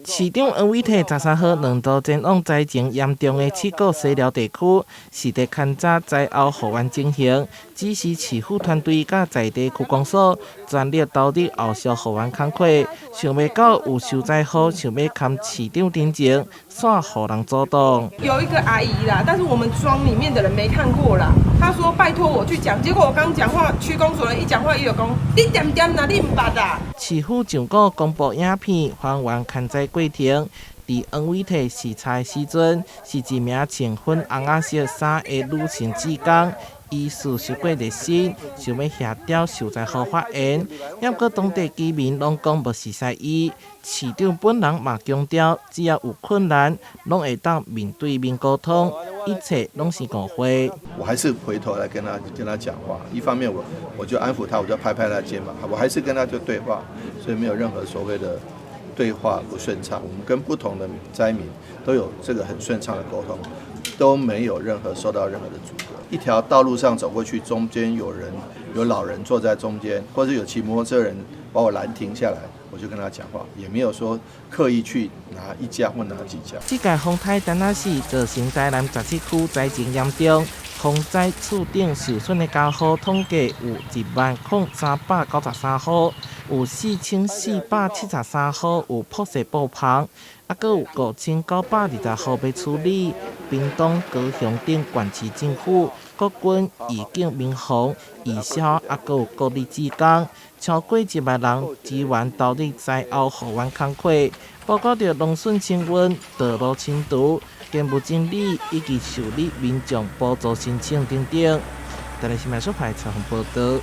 市長黃偉哲13號兩度前往災情嚴重的七股西寮地區，實地勘察災後復原情形，指示市府團隊佮在地區公所全力投入後續復原工課。想袂到有受災戶想欲崁市長陳情，煞予人阻擋。有一個阿姨啦，但是我們莊裡面的人沒看過啦。她說拜託我去講，結果我剛講話，區公所人一講話，伊就講你恬恬啦，你毋捌啦。市府上午公布影片還原勘災過程，佇黃偉哲視察的時陣，是一名穿粉紅仔色衫的女性志工，疑似受過熱身，想欲協調受災戶發言，毋過當地居民攏講無熟似伊。市長本人嘛強調，只要有困難，攏會當面對面溝通，一切攏是誤會。我還是回頭來跟他講話，一方面我就安撫他，我就拍拍他肩膀，我還是跟他就對話，所以沒有任何所謂的對話不順暢。我們跟不同的災民都有這個很順暢的溝通，都沒有任何受到任何的阻隔。一條道路上走過去，中間有人有老人坐在中間，或者有騎摩托車人把我攔停下來，我就跟他講話，也沒有說刻意去哪一家或哪幾家。這屆風颱陳仔死造成台南17區災情嚴重，風災厝頂受損的家戶統計有10,393戶，有4473戶有破碎布棚，猶閣有5920戶欲處理。屏東、高雄等縣市政府、國軍、義警、民防、義消，猶閣有國立志工，超過1萬人支援投入災後復原工課，包括著農村清運、道路清除、建物整理以及受理民眾補助申請等等。台視新聞小派採訪報道。